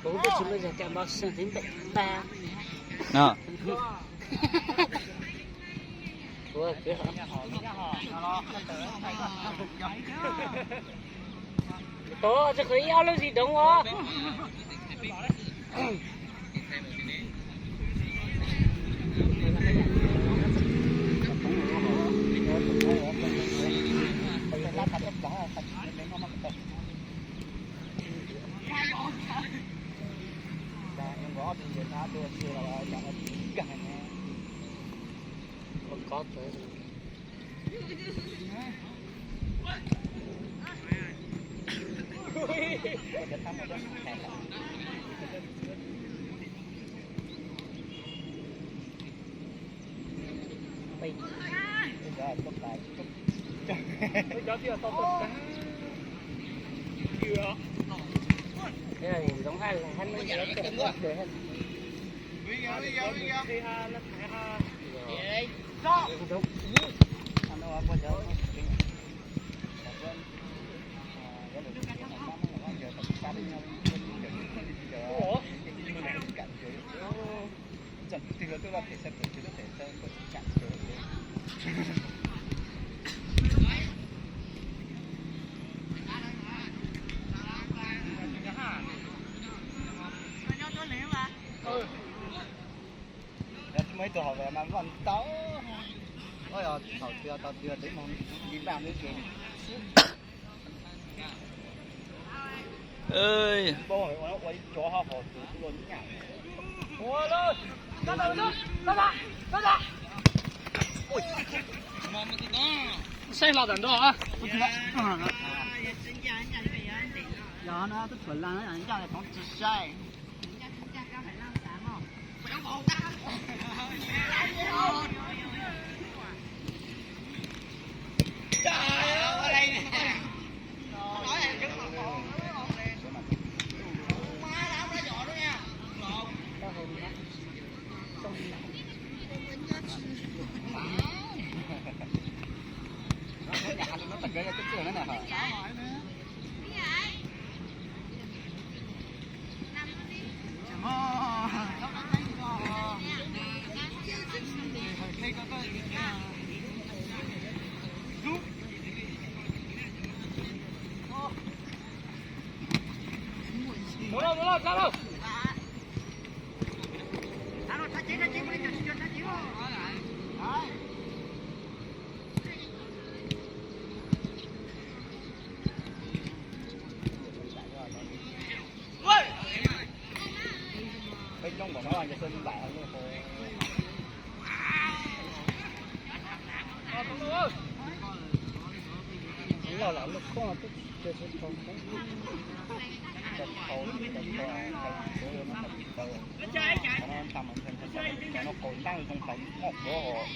Kuv twb tsis muaj zog cam npau xeeb heev npaum ntag. Tod tsis qhov ib ob lub zis doov os. Muaj ib tug hauv mas npaj ntau. Thaum twg tau twg twb mus li vaj li tsev. Saib hlo tam nrho. Yog no twb thuam laj ncaj li toov tsis saib. Peb coob npaum no ces peb npaim loj los lub koob twb tsis tau, tau tau tau tau tau tau no qaum ntab zoo hlais moj quav os.